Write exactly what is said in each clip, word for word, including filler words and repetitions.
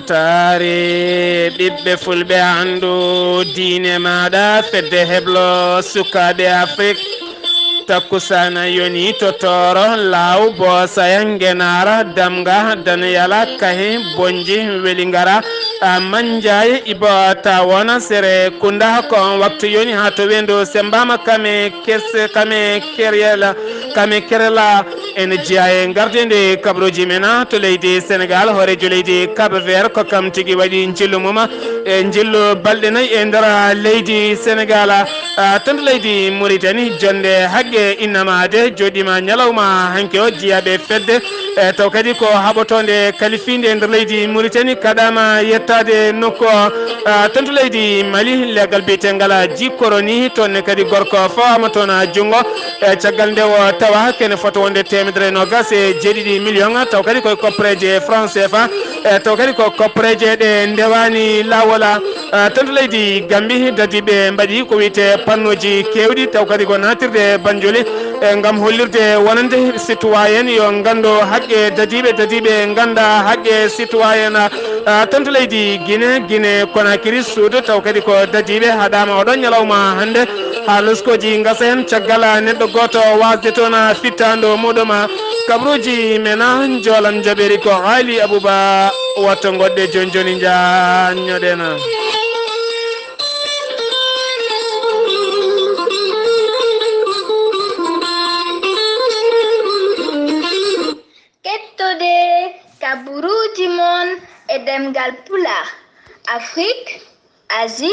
Taari ɓiɓɓe fulɓe anndu diine maaɗa fedde heblo sukaaɓe Afrik. Takkusana yoni to Tooro, Laaw, Boosaya, Ngenaara, Damga, Daniyala, Kahi, Bonji, Welingara, a, Manjaay, Ibo, Tawona, Sere, Kunda. Ko on waktu yoni haa to Wendo, Sembama, Kame, Kes-, Kame, Keryela, Kame, Kerela. En jeyaa e gardinde kabaruuji men to leydi Senegaal, hooreejo leydi Cap Vert, ko kam tigi waɗi njillu mum e njillu balɗe nayi e nder leydi Senegaal. Ah, ton to leydi Muritani, jonnde hagge innamaade, jooɗiima ñalawma hanki o, jeyaaɓe fedde, e taw kadi ko haɓotoonde kalifiinde e nder leydi Muritani, kaɗaama yettaade nokku o. Ah, ton to leydi Mali, leggal biyeteegal Ji Koroni, toon ne kadi gorko fawaama toon junngo. E caggal nde o tawa kene fota wonde teemedere e noogas e jeeɗiɗi million, taw kadi koye koppereeje franc C F A, e taw kadi ko koppereeje ɗe ndewaani laawol. A, ton to leydi Gambi, dadiiɓe mbaɗi ko wiyetee pannooji keewɗi, taw kadi ko naatirde Banjuli, e ngam hollirde wonande citoyen yo nganndu haqqe dadiiɓe, dadiiɓe ngannda haqqe citoyen. A, ton to leydi Gine, Gine Konakiri, Suudu, taw kadi ko dadiiɓe haɗaama oɗo ñalawma hannde. Haa loskooji ngasa heen, caggal neɗɗo gooto waasde toon fittaandu muɗum. Kabaruuji men, njoolam njaɓeeri ko Aali Abuba, watta ngoɗɗe jooni jooni, njaanñoɗen. Kettode kabaruuji mon e ɗemngal Pulaar, Afrik, Asie,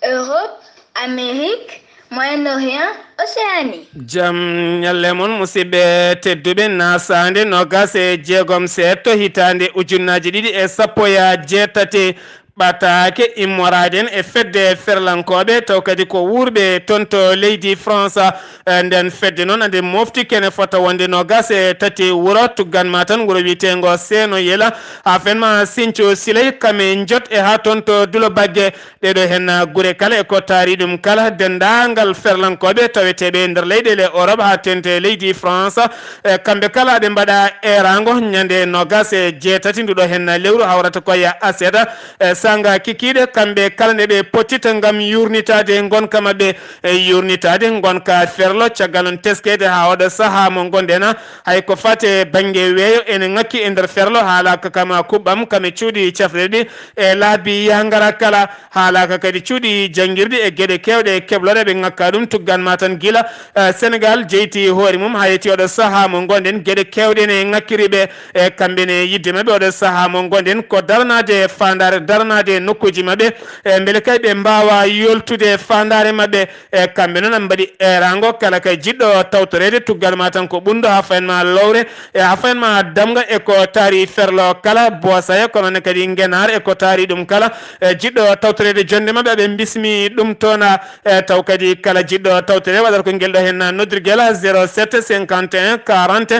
Europe, Amérique, Moyen-Orient, Océanie. Jam ñalle mon, musidɓe tedduɓe, nasaande noogas e jeegom seeɗa hitaande ujunnaaji ɗiɗi e sappo e jeetati, ɓataake immoraade en e fedde ferlankooɓe, taw kadi ko wuurɓe toon to leydi France. Eh, nden fedde noon, ande mofti kene fota wonde noogas e tati wuro, tuggan ma tan wuro wiyeteengo Seeno Yela, haa fen ma Sinthiou Siley, Kame Njot e haa toon to Dulo Bagge. Ɗeɗo hen, ah, gure kala e ko taari ɗum kala, denndaangal ferlankooɓe taweteeɓe e nder leyɗeele Europe haa teeŋti e leydi France, e kamɓe kala ɓe mbaɗa eeraango ñande noogas e jeetati nduɗo hen lewru hawrata ko e aset, e saanga kikiiɗe, kamɓe kala nde ɓe pottita ngam yuurnitaade ngonka maɓɓe, e yuurnitaade ngonka ferlo, caggal noon teskeede haa oɗo sahaa mo ngonɗen, hay ko fate bannge weeyo ene ŋakki e nder ferlo, haalaaka kam kuɓɓam kam e cuuɗi cafrirɗi e laabi yahgara kala. Haalaaka kadi cuuɗi janngirɗi e geɗe keewɗe keblore ɓe ŋakka ɗum, tuggan ma tan gila, eh, Senegaal jeyti hoore mum haa yetti oɗo sahaa mo ngonɗen, geɗe keewɗe ne ŋakkiri ɓe, e kamɓe ne yidde maɓɓe oɗo sahaa mo ngonɗen ko daranaade faandaare, daranaade nokkuuji maɓɓe, e mbele kay ɓe mbaawa yoltude faandaare maɓɓe. E kamɓe noon, ɓe mbaɗi eeraango kala kay jiɗɗo tawtoreede tuggal ma tan ko Ɓunndu, haa fayen ma Lowre, e haa fayen ma Damga e ko taari ferlo kala, Boosaya, kono ne kadi Ngenaar e ko taari ɗum kala. E jiɗɗo tawtoreede jonnde maɓɓe, ɓe mbismi ɗum toon, e taw kadi kala jiɗɗo tawtoreede waɗata ko ngel ɗo heen noddirgel, zéro sept cinquante et un quarante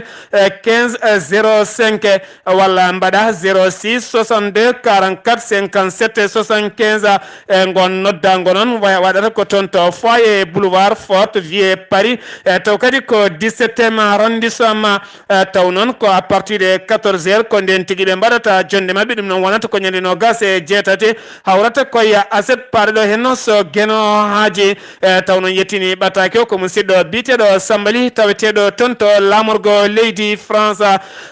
quinze zéro cinq, walla mbaɗa zéro six soixante-deux quarante-quatre cinquante-sept soixante-quinze. E ngon noddaango noon wa-, waɗata ko toon to foyer boulevard Fort Vieux Paris, e taw kadi ko dix-septième arrondissement, e taw noon ko à partir de quatorze heures ko ndeen tigi ɓe mbaɗata jonnde maɓɓe. Ɗum noon wonata ko ñande noogas e jeetati hawrata ko e aset, paɗɗo heen so Geno Haaji. E taw noon yettini ɓataake o ko musidɗo biyeteeɗo Samba Ly, taweteeɗo toon to laamorgo leydi France.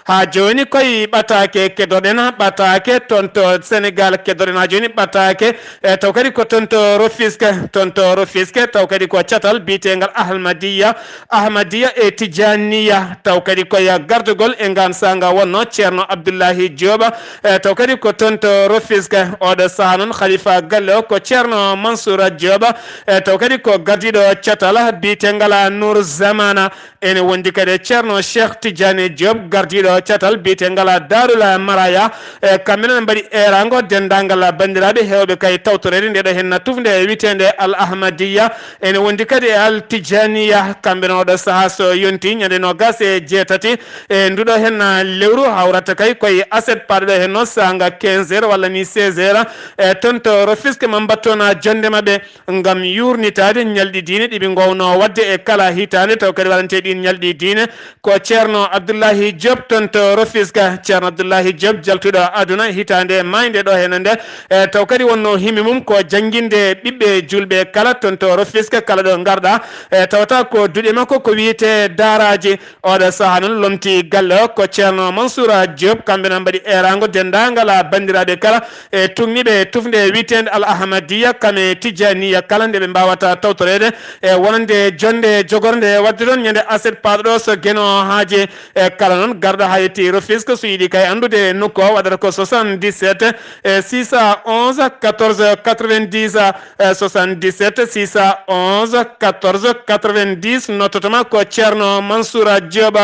Haa jooni koye ɓataake keddorɗen, ɓataake toon to Senegaal keddorɗen haa jooni ɓataake. E taw kadi ko toon to Rufisque, toon to Rufisque, taw kadi ko catal biyeteengal Ahmadiyya, Ahmadiyya e Tijaniya. Taw kadi ko e gardagol e ngaan saanga wonno Ceerno Abdullahi Jooba. E taw kadi ko toon to Rufisque, oɗo sahaa noon khalifa galle o ko Ceerno Mansoura Jooba. E taw kadi ko gardiiɗo catal biyeteengal Nour Zamana. Ene wondi kadi e Ceerno Cheikh Tidiane Diop, gardiiɗo catal biyeteengal Darul Maraya. E kamɓe noon mbaɗi eeraango denndaangal Ngal banndiraaɓe heewɓe kay tawtoreede nde ɗo henna tufnde e witeende Al Ahmadiyya, ene wondi kadi e Al Tijaniya. Kamɓe no oɗo sahaa so yonti ñande noogas e jeetati e nduɗo henna lewru, hawrata kay koye aset paaɗo ɗo henno saanga quinze heures walla ni seize heures, e toon to Rufisque ma mbattoon jonnde maɓɓe ngam yuurnitaade ñalɗi diine ɗi ɓe ngoowno waɗde e kala hitaande, taw kadi waɗantee ɗiin ñalɗi diine ko Ceerno Abdullahi Diop toon to Rufisque. Ceerno Abdullahi Diop jaltuɗo aduna hitaande maayde ɗo hene nde, e taw kadi wonno himi mum ko jannginde ɓiɓɓe julɓe kala toon to Rufisque, kala ɗo ngarɗa, e tawata ko duɗe makko ko wiyetee daaraaji. Oɗo sahaa noon lomti galle o ko Ceerno Mansoura Diop, kamɓe noon mbaɗi eeraango denndaangal banndiraaɓe kala e tuugniiɓe tufnde wiyeteende Al Ahmadiyya kam e Tijaniya kala nde ɓe mbaawata tawtoreede e wonande jonnde jogornde waɗde toon ñande aset paaɗo ɗo so Geno haaje. E kala noon garɗo haa yetti Rufisque so yiɗi kay anndude nokku o waɗata ko soixante-dix-sept e six cent onze quatorze quatre-vingt-dix, e soixante-dix-sept six cent onze quatorze quatre-vingt-dix, nottotoma ko Ceerno Mansoura Diop.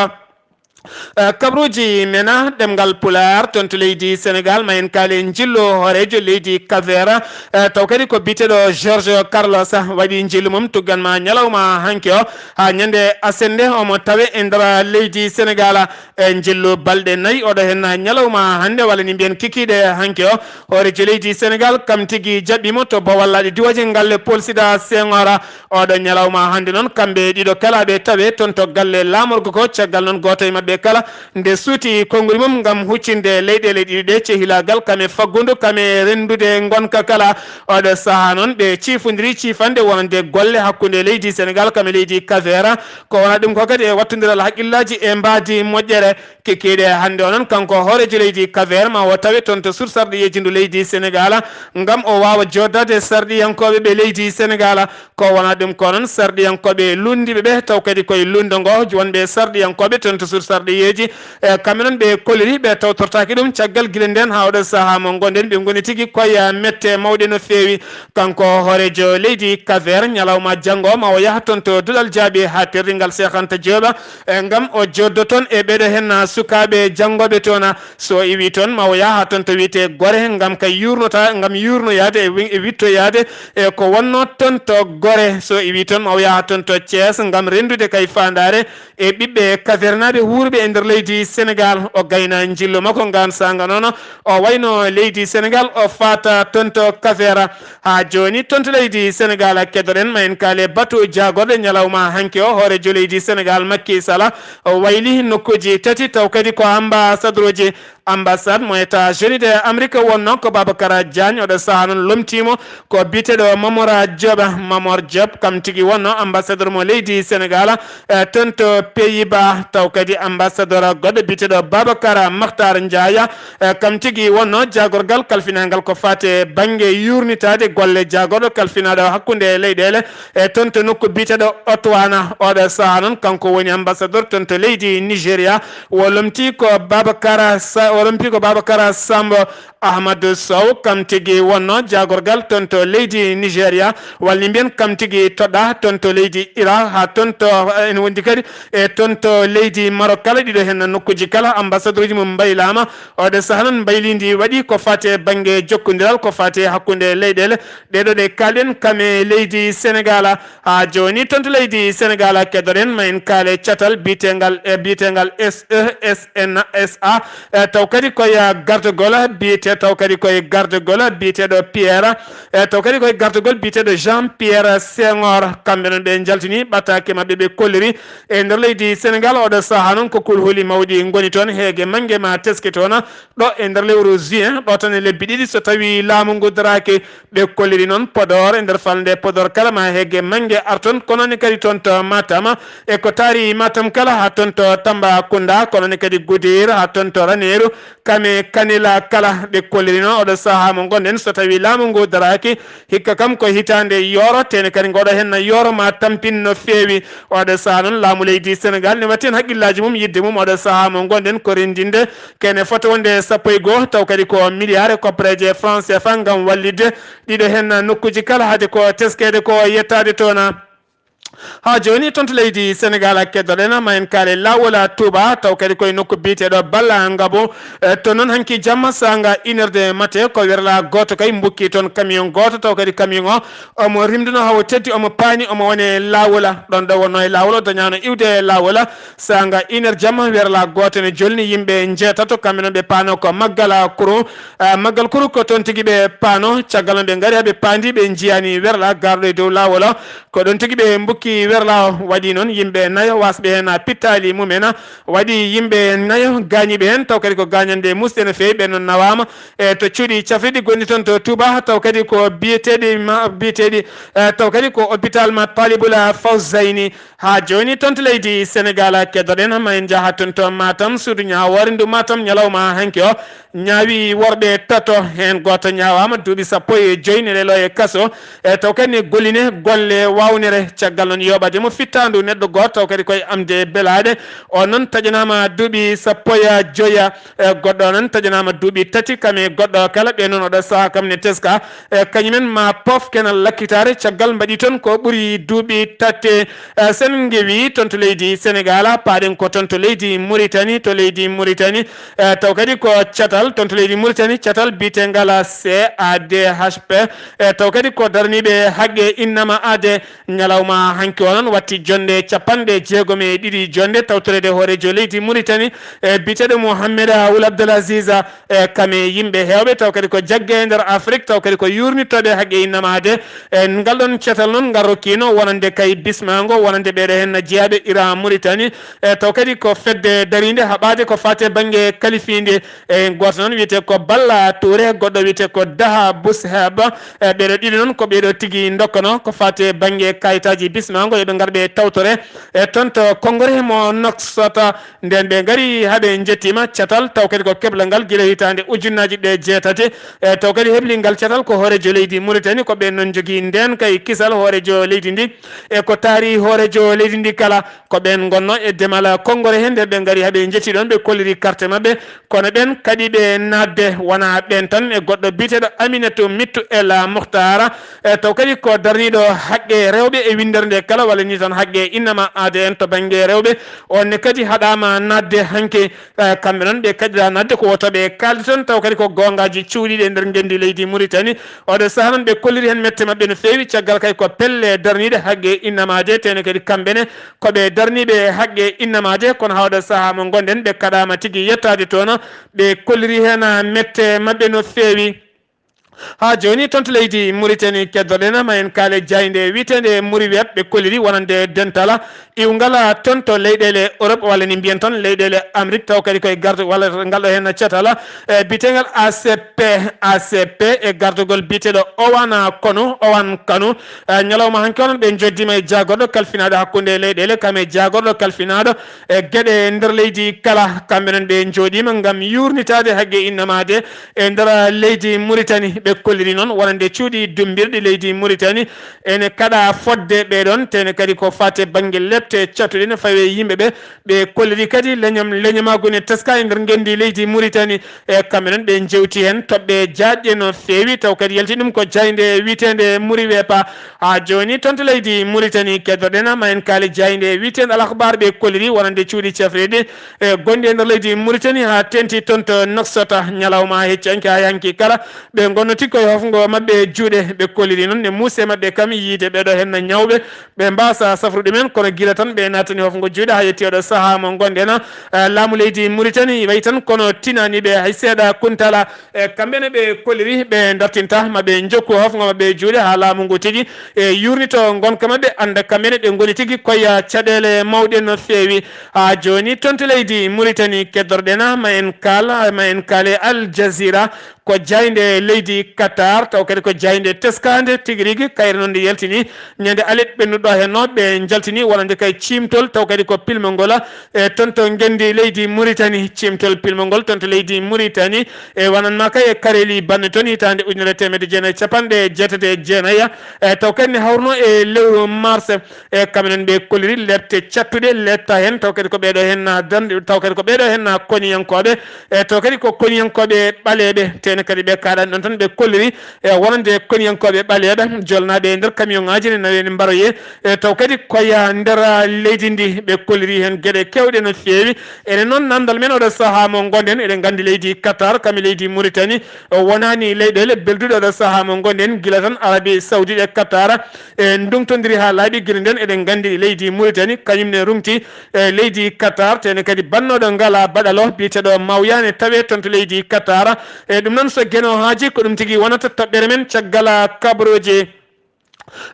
Eh, kabruuji mena ɗemngal Pulaar toon to leydi Senegaal, ma en kaali njillu hooreejo leydi Cap-Vert, eh, taw kadi ko biyeteeɗo Jorge Carlos, ah, waɗi njillu mum tuggan ma ñalawma hanki o haa ñande aset nde omo tawe e nder leydi Senegaal. E njillu balɗe nayi oɗo hen ñalawma hannde walla ni mbiyen kikiiɗe hanki o, hooreejo leydi Senegaal kam tigi jaɓɓiimo to Bawallaaɗe Diwooje ngalle Paul Sédar Senghor. Oɗo ñalawma hannde noon, kamɓe ɗiɗo kala ɓe tawe toon to galle laamorgo ko, caggal noon gooto e maɓɓe kala nde suuti konnguli mum ngam huccinde leyɗeele ɗiɗi ɗe cehilaagal, kam e faggudu, kam e renndude ngonka kala. Oɗo sahaa noon ɓe ciifondiri ciifande wonande golle hakkunde leydi Senegaal kam e leydi Cap-Vert. Ko wona ɗum ko kadi e wattondiral hakkillaaji e mbaadi moƴƴere. Kikiiɗe hannde o noon, kanko hooreejo leydi Cap-Vert ma o tawe toon to sursarɗiyeeji ndu leydi Senegaal, ngam o waawa jooɗdaade sarɗiyankooɓe ɓe leydi Senegaal. Ko wona ɗum ko noon, sarɗiyankooɓe lunndiiɓe ɓe, taw kadi koye lunnde ngo, wonɓe sarɗiyankooɓe toon to sursarɗiyeeji, e kamɓe noon ɓe kolliri, ɓe tawtortaaki ɗum. Caggal gila ndeen haa oɗo sahaa mo ngonɗen, ɓe ngoni tigi koye mette mawɗe no feewi. Kanko hooreejo leydi Cap-Vert, ñalawma janngo ma o yaha toon to duɗal jaaɓi haa terringal Cheikh Anta Diop, e ngam o jooɗdo toon e ɓeeɗo hen sukaaɓe janngooɓe toon. So iwi toon ma o yaha toon to wiyetee Gore, ngam kay yuurnota, ngam yuurnoyaade e wi-, e wittoyaade e ko wonnoo toon to Gore. So iwi toon ma o yaha toon to Thiès ngam renndude kay faandaare e ɓiɓɓe Cap-Vert-naaɓe wuurɓe e nder leydi Senegaal. O gayna njillu makko ngaan saanga noon, o wayno leydi Senegaal, o faata toon to Cap-Vert. Haa jooni toon to leydi Senegaal, keɗoɗen ma en kaale batu jaagorɗe ñalawma hanki o. Hooreejo leydi Senegaal, Macky Sall, o wayli nokkuuji tati, taw kadi ko ambassadoreuji. Ambassade mo États-Unis de Amérique wonnoo ko Babacar Diagne, oɗo sahaa noon lomtiimo ko biyeteeɗo Mamora Diop. Mamor Diop kam tigi wonnoo ambassadeur mo leydi Senegaal, eh, toon to Pays-Bas, taw kadi ambassadeur goɗɗo biyeteeɗo Babacar Makhtar Ndiaye, eh, kam tigi wonnoo jaagorgal kalfinaangal ko faati e bannge yuurnitaade golle jaagorɗo kalfinaaɗo hakkunde leyɗeele, e toon to nokku biyeteeɗo Otwana. Oɗo sahaa noon, kanko woni ambassadeur toon to leydi Nigeria. O lomti ko Babacar Sa-, o lomti ko Babacar Sambo. Ahmadou Sow kam tigi wonnoo jaagorgal toon to leydi Nigeria, walla ni mbiyen kam tigi toɗɗaa toon to leydi Irak, haa toon to, eh, ene wondi kadi e toon to leydi Maroc. Kala ɗiɗo hen nokkuuji kala, ambassadoreuji mum mbaylaama. Oɗo sahaa noon, mbayliindi waɗi ko faati e bannge jokkondiral, ko faati e hakkunde leyɗeele. Ɗeeɗo ɗe kaalɗen kam e leydi Senegaal. Haa jooni toon to leydi Senegaal, keɗoɗen ma en kaale catal biyeteengal, e biyeteengal S E S N S A, e taw kadi koye gardagol biyete-, taw kadi koye gardagol biyeteeɗo Pierre, e taw kadi koye gardagol biyeteeɗo Jean Pierre Senghor. Kamɓe noon ɓe njaltini ɓataake maɓɓe, ɓe kolliri e nder leydi Senegaal. Oɗo sahaa noon ko kulhuli mawɗi ngoni toon, heege mannge ma teske toon. Ɗo e nder lewru juin, ɗo tan e lebbi ɗiɗi, so tawii laamu ngu daraaki, ɓe kolliri noon Podor, e nder falnde Podor kala ma heege mannge ar toon, kono ne kadi toon to Matam, e ko taari Matam kala, haa toon to Tambacounda, kono ne kadi Goudiry, haa toon to Raneeru, Kame Kanila kala. Ɓe kolliri noon oɗo sahaa mo ngonɗen, so tawii laamu ngu daraaki, hikka kam ko hitaande yooro, tene kadi ngoɗo hen na yooro ma tampin no feewi. Oɗo sahaa noon, laamu leydi Senegaal ne watti heen hakkillaaji mum, yiɗde mum oɗo sahaa mo ngonɗen ko renndinde kene fota wonde sappo e goo, taw kadi ko miliyaare koppareeje franc C F A ngam wallitde ɗiɗo heen nokkuuji kala, hade ko teskeede ko yettaade toon. Haa jooni, toon to leydi Senegaal, keddoɗen ma en kaale laawol Touba, taw kadi koye nokku biyeteeɗo Balla Ngabo. E, to noon hanki jamma saanga une heure de matin, ko werla gooto kay mbukki toon camion gooto, taw kadi camion o omo rimduno haa o teddi, omo paani, omo woni e laawol. Ɗoon ɗo wonno e laawol, o dañaano iwde e laawol. Saanga une heure jamma, werla gooto ne jolni yimɓe njeetato, kamɓe noon ɓe paano ko Maggal Kuru. Ah, Maggal Kuru ko toon tigi ɓe paano, caggal noon ɓe ngari haa ɓe paandi, ɓe njiyaani werla garɗo e dow laawol. Ko ɗoon tigi ɓe mbukki werla o, waɗi noon yimɓe nayo wasɓe heen pittaali mumen, waɗi yimɓe nayo gaañiiɓe heen, taw kadi ko gaañannde musde no feewi, ɓe noon nawaama e to cuuɗi cafrirɗi gonɗi toon to Touba, taw kadi ko biyeteeɗi ma, biyeteeɗi, eh, taw kadi ko hôpital ma Talibul Fawzayni. Haa jooni toon to leydi Senegaal, keddoɗen ma en njaha toon to Matam, suudu ñaawoore ndu Matam ñalawma hanki o, ñaawi worɓe tato, heen gooto ñaawaama duuɓi sappo e joy, ne leeloo e kaso. E taw kadi ne golline golle waawnere, caggal noon yooɓaade mo fittaandu neɗɗo gooto, taw kadi koye amde belaaɗe. O noon taƴanaama duuɓi sappo e joya, e goɗɗo o noon taƴanaama duuɓi tati, kam e goɗɗo kala. Ɓe noon oɗo sahaa kam ne teska, e kañumen ma poof kenal lakkitaare, caggal mbaɗi toon ko ɓuri duuɓi tati. E, sen ngewi toon to leydi Senegaal, paaɗen ko toon to leydi Muritani, to leydi Muritani, e, taw kadi ko catal toon to leydi Muritani, catal biyetengal C A D H P, e, taw kadi ko daraniiɓe haqqe innama aade ñalawma hanki o noon watti jonnde capanɗe jeegom e ɗiɗi jonnde tawtoreede hooreejo leydi Muritani, e, biyeteeɗo Mouhamed Wul Abdel Aziz, e, kam e yimɓe heewɓe, taw kadi ko jagge e nder Afrik, taw kadi ko yuurnitooɓe haqqe innama aade. E, ngal ɗoon catal noon ngal rokkiino wonande kay bismaango, wonande ɓeeɗo heen jeyaaɓe Iran Muritani, e, taw kadi ko fedde dariinde haɓaade ko faati e bannge kalifiinde. E, gooto noon wiyetee ko Balla Touré, goɗɗo wiyetee ko Daha Bousheb. E, ɓeeɗo ɗiɗo noon ko ɓeeɗo tigi ndokkano ko faati e bannge kayitaaji bismaango, yo ɓe ngar ɓe tawtore, e, toon to Konngore mo Nouakchott. Ndeen ɓe ngari haa ɓe njettiima catal, taw kadi ko keblal ngal gila hitaande ujunnaaji ɗe jeetati, e, taw kadi hebli ngal catal ko hooreejo leydi Muritani, ko ɓeen noon njogii ndeen kay kisal hooreejo leydi ndi, e ko taari hooreejo leydi ndi kala, ko ɓeen ngonnoo e demal Konngore heen. Ndeen ɓe ngari haa ɓe njetti ɗoon, ɓe kolliri karte maɓɓe, kono ɓeen kaɗi ɓe naatde, wonaa ɓeen tan, e goɗɗo biyeteeɗo Aminata Mittu El Muhtara, e taw kadi ko daraniiɗo haqqe rewɓe e winndere nde kala, walla ni tan haqqe innama aade en to bannge rewɓe. On ne kadi haɗaama naatde hanki, e, kamɓe noon ɓe kaɗiraa naatde ko woto ɓe kaalde toon, taw kadi ko goongaaji cuuɗiiɗi e nder ngenndi leydi Muritani. Oɗo sahaa noon ɓe kolliri heen mette maɓɓe no feewi, caggal kay ko pelle daraniiɗe haqqe innama aade, tene kadi kamɓe ne ko ɓe daraniiɓe haqqe innama aade, kono haa oɗo sahaa mo ngonɗen ɓe kaɗaama tigi yettaade toon, ɓe kolliri heen mette maɓɓe no feewi. Haa jooni toon to leydi Muritani keddoɗen ma en kaale jaaynde wiyeteende Muriweb, ɓe kolliri wonande dental iwngal toon to leyɗeele Europe, walla ni mbiyen tan leyɗeele Amérique, taw kadi koye garde walla ngal ɗo heen catal, e, biyetegal A C P, A C P e gardugol biyeteeɗo Owan Kanu, Owan Kanu. E, ñalawma hanki o noon ɓe njoddiima e jaagorɗo kalfinaaɗo hakkunde leyɗeele, kam e jaagorɗo kalfinaaɗo e geɗe nder leydi kala. Kamɓe noon ɓe njooɗiima ngam yuurnitaade haqqe innama aade e nder leydi Muritani. Ɓe kolliri noon wonande cuuɗi dummbirɗi leydi Muritani ene kaɗa fodde ɓee ɗoon, tene kadi ko faati e bannge lepte cattuɗe ne fawi e yimɓe ɓe. Ɓe kolliri kadi leñam, leñamaagu ne teska e nder ngenndi leydi Muritani. E kamɓe noon ɓe njewti heen toɓɓe jaajɗe no feewi, taw kadi yalti ɗum ko jaaynde wiyeteende Muriwepa. Haa jooni toon to leydi Muritani keddoɗen ma en kaali jaaynde wiyeteende Al Akhbar, ɓe kolliri wonande cuuɗi cafrirɗi e gonɗi e nder leydi Muritani haa teeŋti toon to Nouakchott ñalawma hecci hanki haa hanki kala. Ɓe ngonnoo tigi koye hofngo maɓɓe juuɗe, ɓe kolliri noon ne muuse maɓɓe kam yiide ɓee ɗoo heen ñawɓe, ɓe mbaasa safrude ɗumen, kono gila tan ɓe naatani hofngo juuɗe haa yetti oɗo sahaa mo ngonɗen. Eh, laamu leydi Muritani wayi tan kono tinaani ɓe hay seeɗa. Kuntala, eh, kamɓe ne ɓe kolliri ɓe dartinta ma ɓe njokku hofngo maɓɓe juuɗe haa laamu ngu tigi, eh, yuurnito ngonka maɓɓe, annda kamɓe ne ɓe ngoni tigi koye caɗeele mawɗe no feewi. Haa jooni toon to leydi Muritani keddorɗen ma en kaal, ma en kaale Al Jazeera. Ko jaaynde leydi Qatar, taw kadi ko jaaynde teskaande tigi rigi. Kayre noon nde yaltini ñande alet ɓennuɗo heen o, ɓe njaltini wonande kay ciimtol, taw kadi ko pilmol ngol, e toon to ngenndi leydi Muritani, ciimtol pilmol ngol toon to leydi Muritani, e wonanma kay e Kareli Banne toon hitaande ujunere teemedde jeenayi e capanɗe jeetati e jeenayi, e taw kadi ne hawruno e lewru mars, e kamɓe noon ɓe kolliri lepte cattuɗe letta heen, taw kadi ko ɓee ɗoo heen na dan-, taw kadi ko ɓee ɗoo heen na koniyankooɓe, e taw kadi ko koniyankooɓe ɓaleeɓe, tene kadi ɓe kaaɗani ɗoon tan ɓe kolliri e wonande koniyankooɓe ɓaleeɓe jolnaaɓe e nder camion ŋaaji ne nawee ne mbaroyee. E taw kadi koye nder leydi ndi ɓe kolliri heen geɗe keewɗe no feewi. Enen noon nanndal men oɗo sahaa mo ngonɗen eɗen nganndi leydi Qatar kam e leydi Mauritanie o wonaani leyɗeele belduɗe oɗo sahaa mo ngonɗen gila tan Arabie Saoudite e Qatar e ndungtondiri haa laaɓi gila nden eɗen nganndi leydi Mauritanie kañum ne rungti e leydi Qatar tene kadi bannooɗo ngala baɗalo biyeteeɗo Mawyane tawe toon to leydi Qatar. E ɗum noon so Geno haaji ko ɗum tigi wonata toɓɓere men caggal kabrooje.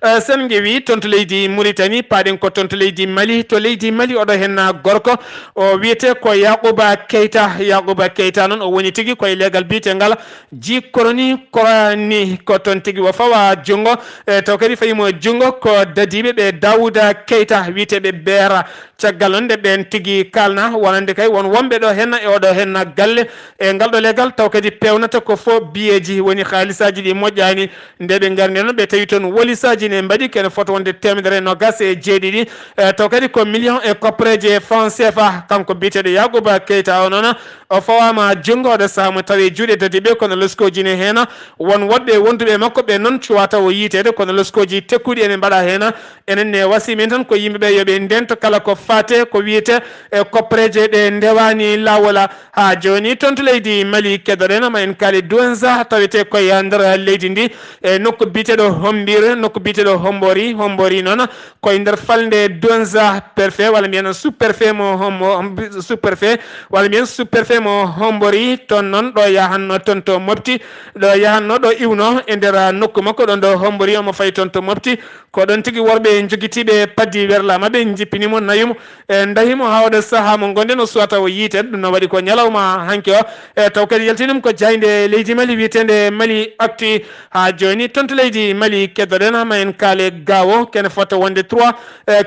Eh, sen ngewi toon to leydi Mauritanie paaɗen ko toon to leydi Mali to leydi Mali oɗo henna gorko o wiyete ko Yaquba Keita. Yaquba Keita noon o woni tigi koye leegal biyetengal ji koroni korani ko toon tigi o fawa junngo. E taw kadi fayimo junngo ko dadiiɓe ɓe Dawuda Keita wiyeteeɓe Beera. Caggal noon nde ɓeen tigi kaalna wonande kay won wonɓe ɗo henna e oɗo henna galle e ngal ɗo leegal taw kadi peewnata ko fof biyeeji woni haalisaaji ɗi moƴƴaani. Nde ɓe ngarni noon ɓe tawi toon wolisaaji ne mbaɗi kene fota wonde teemedere e nogas e jeeɗiɗi. E taw kadi ko million e koppereeje franc cfa kanko biyeteeɗo Yaquba Keita o noon o fawaama junngo oɗo sahaa mo tawi juuɗe dadiiɓe kono loskooji ne heen. Won woɗɓe wonduɓe e makko ɓe noon cuwaa taw o yiiteede kono loskooji tekkuɗi ene mbaɗa heen. Enen ne wasi men tan ko yimɓe ɓe yo ɓe ndento kala ko faate ko wiyete e koppereeje ɗe ndewaani laawol. Haa jooni toon to leydi Mali keddoɗen ma en kaali Douenza tawete koye nder leydi ndi e nokku biyeteɗo Hombir nokku biyeteɗo Hombori. Hombori noon koye nder falnde Douenza préfet walla mbiyen sous préfet mo Hombo sous préfet walla mbiyen sous préfet mo Hombori. Toon noon ɗo yahanno toon to Mopti ɗo yahanno ɗo iwno e nder nokku makko ɗon ɗo Hombori omo fayi toon to Mopti. Ko ɗon tigi worɓe jogitiiɓe paddi werla maɓɓe njippini mo nawi mo e ndahi mo haa oɗo sahaa mo ngonɗen o suwata o yiiteede. Ɗum no waɗi ko ñalawma hanki o e taw kadi yaltinum ko jaaynde leydi Mali wiyeteende Mali Actu. Haa jooni toon to leydi Mali keddoɗen ma en kaale Gaawo kene fota wonde trois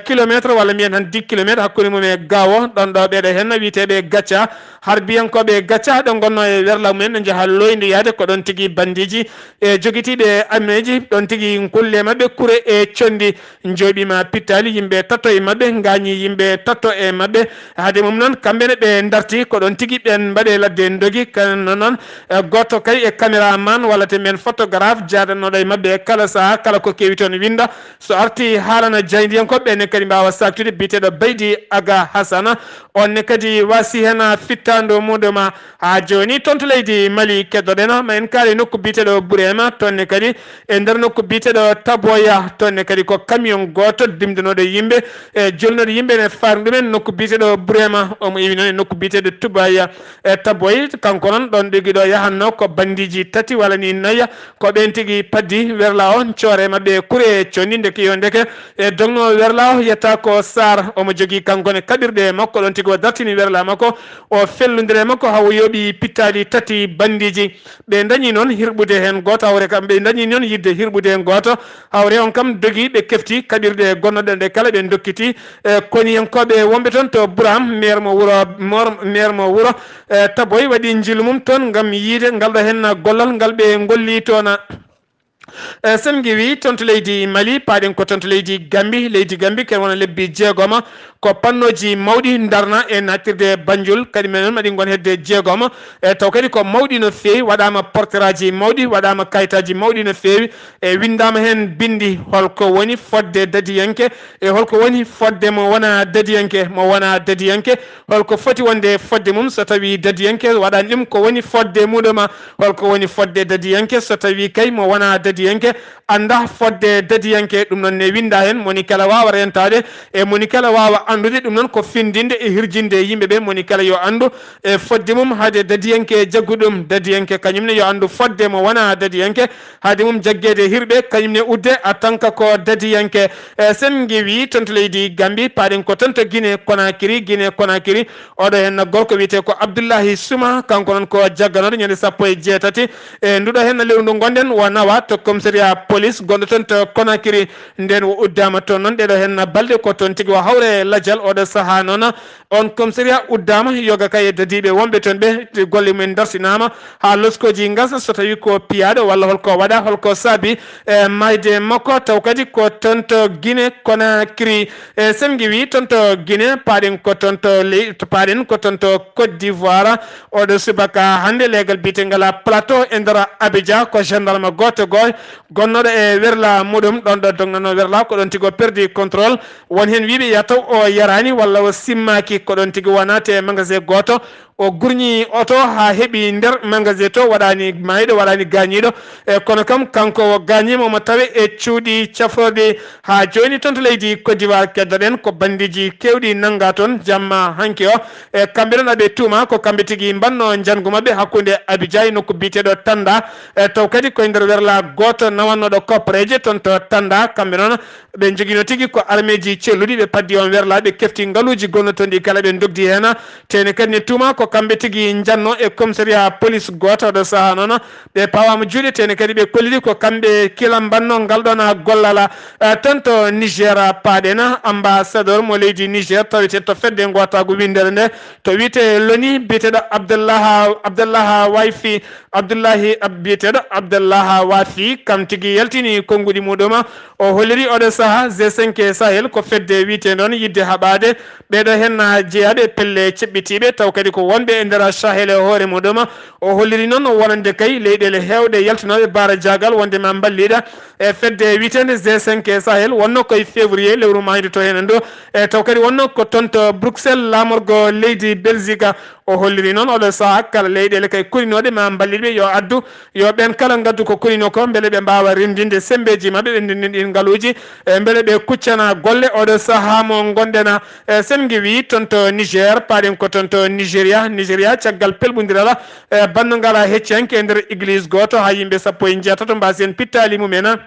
kilométre walla mbiyen tan dix kilométre hakkunde mum e Gaawo ɗon ɗo ɓeɗo henna wiyeteeɓe Gacca. Harbiyankooɓe Gacca ɗo ngonno e werla mumen no njaha looyndo yahde ko ɗon tigi bandiiji e jogitiiɓe armeeji ɗon tigi kulle maɓɓe kure e conndi njooɓiima pittaali yimɓe tato e maɓɓe ngaañi yimɓe tato e maɓɓe. Hade mum noon kamɓe ne ɓe ndarti ko ɗon tigi ɓeen mbaɗe ladde ndogi kano noon e gooto kay e caméraman walla te men photographe jaadannoɗo e maɓɓe kala sahaa kala ko kewi toon winnda so arti haalana jaayndiyankooɓe ɓe ne kadi mbaawa saaktude biyeteeɗo Baydi Aga Hasana. On ne kadi wasi hena fittaandu muɗum. Haa jooni toon to leydi Mali keddoɗen ma en kaali nokku biyeteeɗo Burema toon ne kadi e nder nokku biyeteeɗo Taboya toon ne kadi ko camion gooto dimdunooɗo yimɓe e jolnuɗo yimɓe ne faari ɗumen nokku biyeteeɗo Burema omo iwi noon e nokku biyeteeɗo Tubaya e Taboy kanko noon ɗoon ɗigi ɗo yahanno ko bandiiji tati walla ni naya. Ko ɓeen tigi paddi werla o coore maɓɓe kure e conndi ndeke yo ndeke e dogno werla o yetta ko Saar omo jogii kanko ne kaɓirɗe makko ɗoon tigi o dartini werla makko o fellondire makko hawo yooɓi pittaali tati bandiiji. Ɓe dañi noon hirɓude heen gooto hawre kam ɓe dañi noon yidde hirɓude heen gooto hawre on kam dogi ɓe kefti kaɓirɗe gonnoɗe ɗe kala ɓe dokkiti e koniyankooɓe wonɓe toon to Buram meer mo wuro meer mo wuro e Taboy waɗi njilu mum toon ngam yiide ngal ɗo heen gollal ngal ɓe ngolli toon. E sen ngewi toon to leydi Mali paaɗen ko toon to leydi Gambi leydi Gambi ken wona lebbi jeegoma ko pannooji mawɗi darna e natirde Banjul kadi minen maɗi ngon hedde jeegoma e taw kadi ko mawɗi no feewi waɗaama porteraaji mawɗi waɗaama kayitaaji mawɗi no feewi e winndaama heen binndi holko woni fodde dadiyanke e holko woni fodde mo wona dadiyanke mo wona dadiyanke holko foti wonde fodde mum so tawi dadiyanke waɗani ɗum ko woni fodde muɗum holko woni fodde dadiyanke so tawi kay mo wona dadiyanke annda fodde dadiyanke ɗum noon ne winnda heen moni kala waawa rentaade e moni kala waawa anndude ɗum noon ko findinde e hirjinde yimɓe ɓe moni kala yo anndu e fodde mum haade dadiyanke jaggu ɗum dadiyanke kañum ne yo anndu fodde mo wona dadiyanke haade mum jaggeede hirɓe kañum ne udde a tanka ko dadiyanke. E sen ngewi toon to leydi Gambi paaɗen ko toon to Guinée Conakry Guinée Conakry oɗo heen gorko wiyetee ko Abdullahi Suma kanko noon ko jagganoɗo ñande sappo e jeetati e nduɗo heen lewru ndu ngonɗen o nawa tokko commissariat police gonɗo toon to Conakry. Nden o uddaama toon noon, ɗeɗo heen balɗe ko toon tigi o hawre lajal. Oɗo sahaa noon, on commissariat uddaama, yoga kay e dadiiɓe wonɓe toon ɓe, golle mumen dartinaama haa loskooji ngasa, so tawii ko piyaaɗo walla holko waɗa, holko saabi e maayde makko, taw kadi ko toon to Guinée Conakry. E sen ngiwi toon to Guinée, paaɗen ko toon to ley-, to paaɗen ko toon to Côte d'Ivoire. Oɗo subaka hannde, leegal biyetegal Plateau e nder Abidjan, ko gendarme gooto goo gonnooɗo e werla muɗum, ɗoon ɗo dognanoo werla, ko ɗoon tigi o perdi contrôle. Won heen wiyɓe ya taw o yaraani walla o simmaaki, ko ɗoon tigi o naati e magasin gooto, o gurñi oto haa heɓi nder magasin to, waɗaani maayɗo, waɗaani gaañiiɗo. E kono kam, kanko o gaañiima, omo tawe e cuuɗi cafrooɗi haa jooni toon to leydi Côte d'Ivoire. Keddoɗen ko banndiiji keewɗi nanngaa toon jamma hanki o. E kamɓe noon aɓe tuuma ko kamɓe tigi mbannoo njanngu maɓɓe hakkunde Abidjan e nokku biyeteeɗo Tanda. E taw kadi koye nder werla gooto nawannooɗo koppareeje toon to Tanda, kamɓe noon ɓe njoginoo tigi ko armeeji celluɗi, ɓe paddi on werla, ɓe kefti ngaluuji gonnotonɗi kala, ɓe ndogdi heen. Teene kadi ne tuuma ko kamɓe tigi njannoo e commissariat police gooto. Oɗo sahaa noon, ɓe pawaama juuɗe, teene kadi ɓe kolliri ko kamɓe kila mbannoo ngal ɗoon gollal. Eh, toon to Niger paaɗen, ambassadeur mo leydi Niger tawetee to fedde ngootaagu winndere nde, to wiyetee loni, biyeteeɗo Abdallah, Abdallah Waifi, Abdullahi Ab-, biyeteeɗo Abdallah Wafi, kam tigi yaltini konnguɗi muɗum. O holliri oɗo sahaa G cinq Sahel ko fedde wiyeteende on yiɗde haɓaade ɓeeɗo heen jeyaaɓe pelle ceɓɓitiiɓe, taw kadi ko wonɓe e nder Sahel e hoore muɗum. O holliri noon wonande kay leyɗeele heewɗe yaltinooɓe baara jaagal wonde ma mballiɗa e fedde wiyeteende G cinq Sahel, wonno koye février lewru maaydu to heen ndu. E taw kadi wonno ko toon to Bruxelles, laamorgo leydi Belgique. O holliri noon oɗo sahaa kala leyɗeele kay korinooɗe ma mballiɗ ɓe yo addu, yo ɓeen kala ngaddu ko korinoo ko, mbele ɓe mbaawa renndinde semmbeeji maɓɓe, ɓe ndenndin ɗiin ngaluuji, e mbele ɓe kuccana golle. Oɗo sahaa mo ngonɗen, e sen ngiwi toon to Niger, paaɗen ko toon to Nigeria. Nigeria, caggal pelɓondiral, e bannungal hecciyanke e nder église gooto, haa yimɓe sappo e jeetato mbaasi heen pittaali mumen.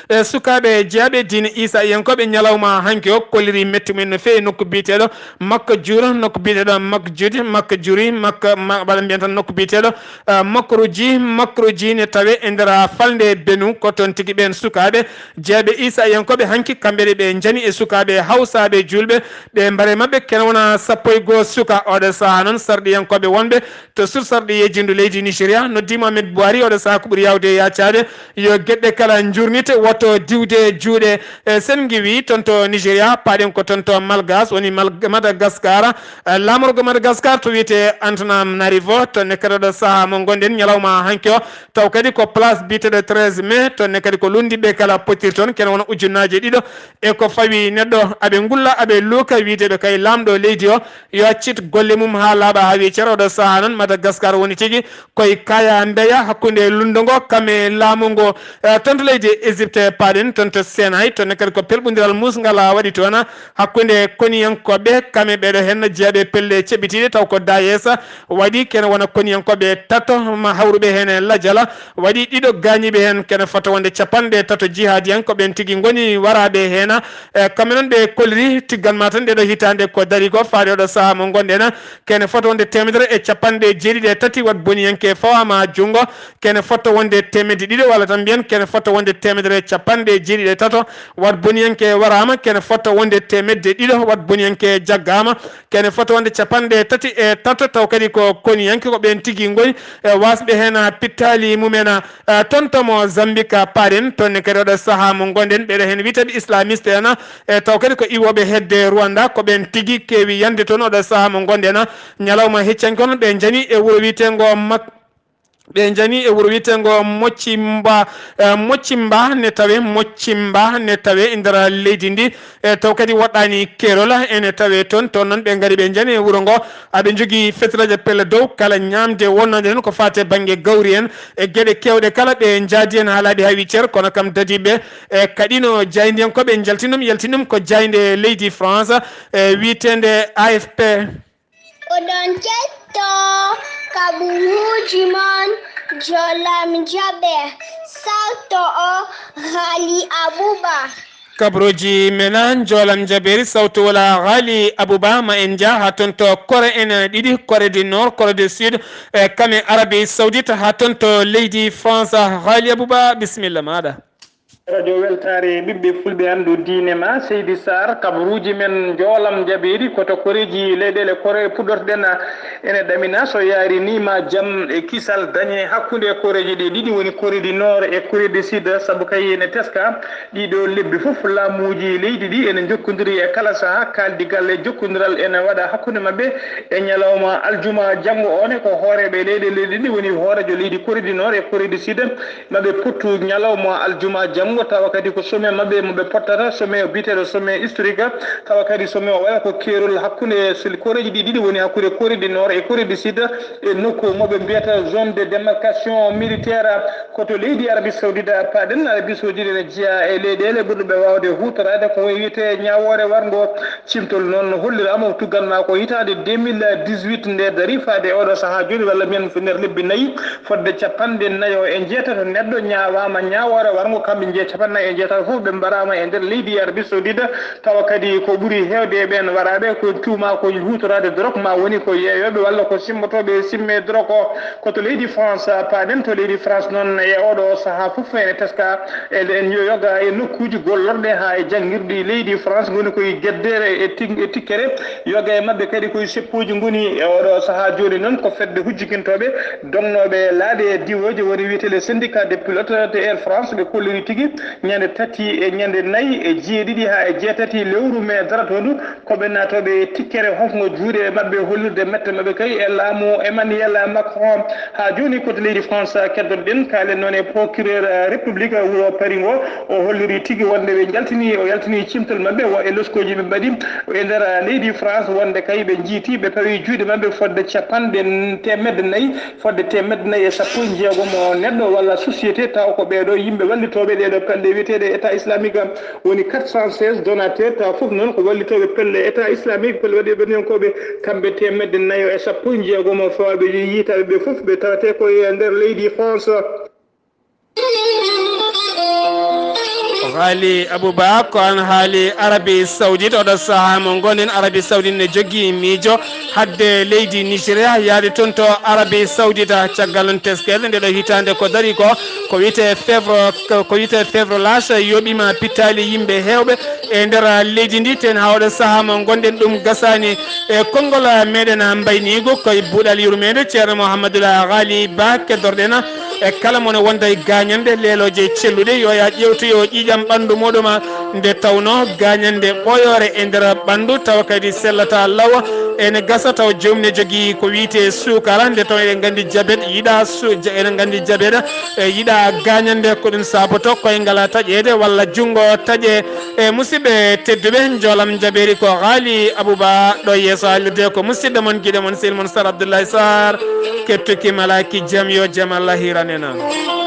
E sukaaɓe jeyaaɓe diine Iisayankooɓe, ñalawma hanki o kolliri metti mumen no feewi nokku biyeteeɗo Makka Juur, nokku biyeteeɗo Makka Juudi, Makka Juuri, Makka, ma-, mbaɗa mbiyen tan nokku biyeteeɗo, eh, Makruji, Makruji ne tawe e nder falnde Benu. Ko toon tigi ɓeen sukaaɓe jeyaaɓe Iisayankooɓe hanki kamɓe ne ɓe njani e sukaaɓe Hawsaaɓe juulɓe, ɓe mbare maɓɓe kene wona sappo e goo suka. Oɗo sahaa noon sarɗiyankooɓe wonɓe to sursarɗi yejjindu leydi Nigeria noddi Mohamed Buhari oɗo sahaa ko ɓuri yaawde e yaacaade yo geɗe kala njurnite, woto diwde juuɗe. E sen ngiwi toon to Nigeria, paaɗen ko toon to Malgas, woni Mal-, Madagascar. Eh, laamorgo Madagascar to wiyetee Antananarivo, to nekkata ɗo sahaa mo ngonɗen ñalawma hanki o, taw kadi ko place biyeteeɗo treize mai, to ne kadi ko lunndiɓe kala pottiri toon, kene wona ujunnaaje ɗiɗo e ko fawi neɗɗo. Aɓe ngulla, aɓe luuka, wiide ɓe kay laamɗo leydi o yo accit golle mum haa laaɓa haa weccere. Oɗo sahaa noon, Madagascar woni tigi koye kaya ndeya hakkunde lundo ngo kam e laamu ngo. Eh, toon to leydi Égypte paaɗen, toon to Senay, toon ne kadi ko pelɓondiral muusngal waɗi toon hakkunde koniyankooɓe, kam e ɓeeɗo heen jeyaaɓe pelle ceɓɓitiiɗe, taw ko Daesh waɗi kene wona koniyankooɓe tato ma hawruɓe heen e lajal, waɗi ɗiɗo gaañiiɓe heen, kene fota wonde capanɗe tato jihaadiyankooɓe ɓeen tigi ngoni waraaɓe heen. E, kamɓe noon ɓe kolliri tiggal ma tan ndeɗo hitaande ko dari ko faade oɗo sahaa mo ngonɗen, kene fota wonde teemedere e capanɗe jeeɗiɗi e tati waɗ boniyanke fawaama junngo, kene fota wonde teemedde ɗiɗo walla tan mbiyen kene fota wonde teemedere e capanɗe jeeɗiɗi e tato waɗ boniyanke waraama, kene fota wonde teemedde ɗiɗo waɗ boniyanke jaggaama, kene fota wonde capanɗe tati e tato, taw kadi ko koniyanke ko ɓeen tigi ngoni e waasɓe heen pittaali mumen. Eh, toon to Mozambique paaɗen, toon ne kadi oɗo sahaa mo ngonɗen, ɓeeɗo heen wiyeteeɓe islamiste en, e taw kadi ko iwooɓe hedde Rwanda, ko ɓeen tigi keewi yande toon oɗo sahaa mo ngonɗen. Ñalawma heccanke on ɓe njani e wuro wiyeteengo Mak-, ɓe njani e wuro wiyeteengo Moccimba, eh, Moccimba ne tawe, Moccimba ne tawe e nder leydi ndi. E taw kadi woɗɗaani keerol ene tawe toon. Toon noon ɓe ngari ɓe njani e wuro ngo. Aɓe njogii fetiraje pelle dow kala ñaamde wonnande heen ko faati e bannge gawri en e geɗe keewɗe kala. Ɓe njaadi heen haa laaɓi haa wii cer, kono kam dadiiɓe e kaɗino jaayndiyankooɓe njaltinum, yaltinum ko jaaynde leydi France, e wiyeteende A F P. Oɗon ketto kaɓuuji mon, Jolam Jaɓe, sarto o Haali Abuba. Kabruuji men, njoolam njabeeri sawtu wala Ghali Abouba, ma en njah haa toon to Kore ene ɗiɗi, Kore du Nord, Kore du Sud, e kame Arabie Saoudite, haa toon to leydi France. Ghali Abouba, bisimilla maaɗa. Radio Weltaare ɓiɓɓe fulɓe anndu diine ma, Seydi Sarr, kabruuji men njoolam njabeeri ko to koreeji leyɗeele Kore puɗɗortoɗen ene ɗamina so yaari ni ma jam e kisal dañe hakkunde koreeji ɗi ɗiɗi woni Kore du Nord e Kore du Sud, sabu kay ene teska ɗiɗo lebbi fof laamuuji leydi ɗi ene njokkondiri e kala saha kaaldigal e jokkondiral ene waɗa hakkunde maɓɓe e ñalawma aljuma janngo o ne ko hooreeɓe leyɗeele ɗiɗi woni hooreejo leydi Kore du Nord e Kore du Sud maɓe pottu ñalawma aljuma janngo, tawa kadi ko sommet maɓɓe mo ɓe pottata, sommet o biyeteeɗo sommet historique, tawa kadi sommet o waɗa ko keerol hakkunde koreeji ɗi ɗiɗi woni hakkunde Kore du Nord e Kore du Sud e nokku mo ɓe mbiyata zone de démarcation militaire. Ko to leydi Arabie Saoudite paaɗen, Arabie Saoudite ene jeyaa e leyɗeele ɓurɗuɓe waawde huutoraade ko wiyetee ñaawoore warngo. Cimtol noon holliraama o tugganmaa ko hitaande deux mille dix-huit nde darii faade e oɗo sahaa jooni, walla mbiyen nder lebbi nayi, fodde capanɗe nayo e njeetato neɗɗo ñaawaama ñaawoore warngo, kamɓe nje-, capanɗe nayi e njeetato fof ɓe mbaraama e nder leydi Arabie Saoudite, tawa kadi ko ɓuri heewde e ɓeen waraaɓe ko tuumaa ko huutoraade drogue, ma woni ko yeeyooɓe walla ko simmotooɓe simme drogue o. Ko to leydi France paaɗen, to leydi France noon e oɗo sahaa fof ene teska e nden yo yoga e nokkuuji gollorɗe haa e janngirɗi leydi France ngoni koye geddere e tik-, e tikkere. Yoga e maɓɓe kadi koye seppuuji ngoni e oɗo sahaa jooni noon ko fedde hujjikintooɓe dognooɓe laaɗe e diwooje woni wiyetee le syndicat des pilotes de Air France. Ɓe kolliri tigi ñande tati e ñande nayi e jeeɗiɗi haa e jeetati lewru mee daratoondu ko ɓe naatooɓe e tikkere hofngo juuɗe maɓɓe hollirde mette maɓɓe kay e laamu Emmanuel Macron. Haa jooni ko to leydi France keddoɗen, kaalen noon e procureur république wuro Paris ngo, o holliri tigi wonde ɓe njaltini, o yaltini cimtol maɓɓe wo e loskooji ɓe mbaɗi e nder leydi France wonde kay ɓe njiiti ɓe pawi juuɗe maɓɓe fodde capanɗe teemedde nayi, fodde teemedde nayi e sappo e jeegom o neɗɗo walla société taw ko ɓeeɗo yimɓe wallitooɓe ɗeeɗo pelle wiyeteeɗe État islamique. Woni quatre cent seize donateurs, tawa fof noon ko wallitooɓe pelle État islamique, pelle waɗi ɓenniyankooɓe, kamɓe teemedde nayo e sappo e jeegom o fawaaɓe yiitaaɓe ɓe fof ɓe tawetee ko e nder leydi France. Ghali Abouba, ko aan haali Arabie Saoudite. Oɗo sahaa mo ngonɗen, Arabie Saoudite ne jogii miijo hadde leydi Nigeria yaade toon to Arabie Saoudite. Caggal noon teskere ndeɗo hitaande ko darii ko, ko wiyetee fevre, ko wiyetee fevre lâche yooɓiima pittaali yimɓe heewɓe e nder leydi ndi, teen haa oɗo sahaa mo ngonɗen ɗum gasaani. E konngol meɗen mbayniigu koye buuɗal yurmeende Ceerno Mouhamadoul Ghali Ba keddorɗen e kala mo ne wonda e gaañanɗe leelooje celluɗe, yo yaa ƴeewtoyo ƴiiƴam ɓanndu muɗum nde tawnoo gaañanɗe ɓooyoore e nder ɓanndu tawa kadi sellataa law. Ene gasa taw joomum ne jogii ko wiyetee suukara, nde tawnoo eɗen nganndi jabet yiɗaa su-, ja-, eɗen nganndi jabet, e, yiɗaa gaañanɗe, ko ɗum saabotoo koyngal taƴeede walla junngo taƴe. E, musidɓe tedduɓe, njoolam njabeeri ko Ghali Abouba ɗo yeeso haalirde, ko musidɗo mon, giɗo mon, sehil mon Sar Abdoulaye Sarr, kettuki malaaki jam, yo jam Allah hiran en.